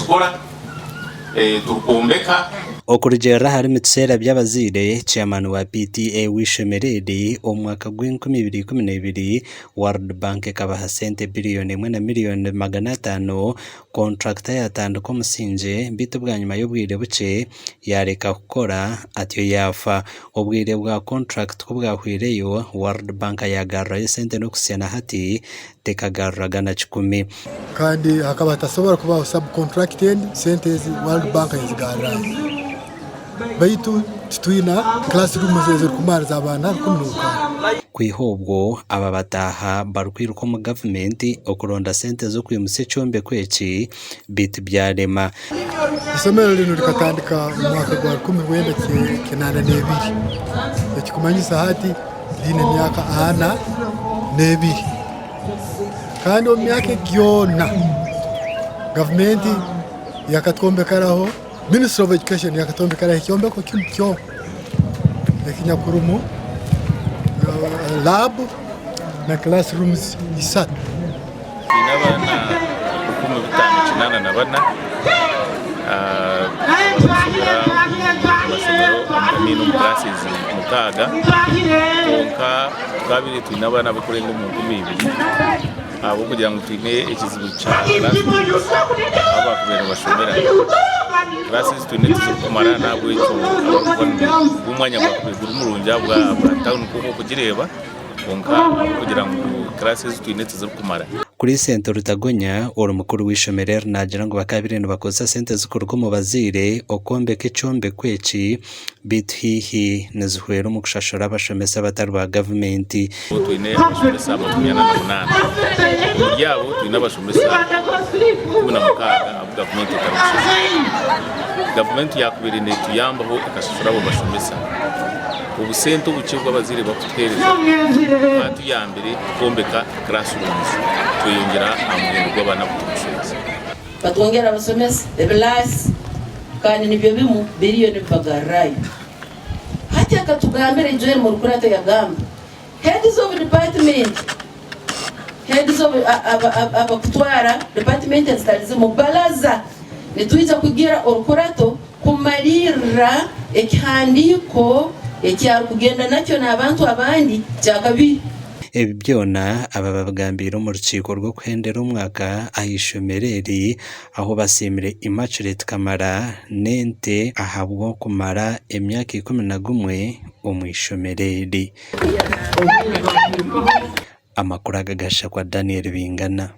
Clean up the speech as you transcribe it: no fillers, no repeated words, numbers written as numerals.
nitukora, turikwombeka. Okurugiirira ahari Mituseera Byabazaire, Chairman wa PTA w'eishomero eri, omu mwaka gw'enkumi ibiri ikumi n'ebiri, World Bank ekabaha sente biriyoni emwe na miriyoni 500, kontrakita yaatandika omusingye beitu bwanyima y'obwire bukye yaareka kukora atyo yaafa. Obwire bwa kontrakiti ku bwahweireyo, World Bank yaagarurayo sente n'okuhitsya na hati tekagaruraga na kikumi. Kandi hakaba hatasobora kubaho sub-contract endi, sente ezi World Bank yazigarrayo. Baitu titwina classrooms ezirikumariza abaana 16. Kwiha obwo, aba bataaha barikwiruka omu gavumenti okuronda sente z'okwimutsya ekyombeko eki beitu byarema. Isomero rinu rikatandika omu mwaka gwa 1982, ekikumanyisa hati riine emyaka ana n'ebiri. Kandi omu myaka egi yoona gavumenti yakatwombekeraho, Ministry of Education yakatwombekeraho ekyombeko kimu kyonka ekinyakurimu lab na classrooms isatu. Twine abaana 5804 abarikushomera omu mashomero omu classes mukaaga kwonka Twabire twine abaana abarikurenga omu 2000 ahabw'okugira ngu twine ekizibu kya classrooms ahu baakubaire nibashomera. Class ezi twine tizirikumara n'ahabw'ekyo abarikuba omwanya gwakubaire guri murungi ahabwa town kwonka okugireeba kwonka ahabw'okugira ngu class ezi twine tizirikumara. Kuri Sente Rutagonya, ori mukuru w'eishomero eri naagira ngu bakaabaire nibakozesa sente zirikuruga omu bazaire okwombeka ekyombeko eki beitu haihi nizihwera omu kushashura abashomesa abatari ba gavumenti. Twine abashomesa 48. Omuri abo twine abashomesa 16 abu gavumenti etarikushashura. Gavumenti yaakubaire neetuyambaho ekashashura abo bashomesa, obusente obukye obu abazaire barikutuheereza bwatuyambire kwombeka classrooms tweyongyera aha muhendo gw'abaana abu turikushomesa. Batwongera abasomesa, ebilaasi, kandi nibyo bimu biriyo nibibagarrayo. Hati akatugambira ijo eri Murukurato yagamba, Heads of department, heads of abakutwara department ezitari zimwe, baraza nitwija kugira orukurato kumariirira ekihandiiko eki arikugenda nakyo n'abantu abandi kyakabiri. Ebi byona aba babigambiire omu rukiiko rw'okuhendera omwaka aha ishomero eri ahu basiimire Immaculate Kamara n'ente ahabw'okumara emyaka 11 omu ishomero eri. Amakuru aga gashakwa Daniel Bingana.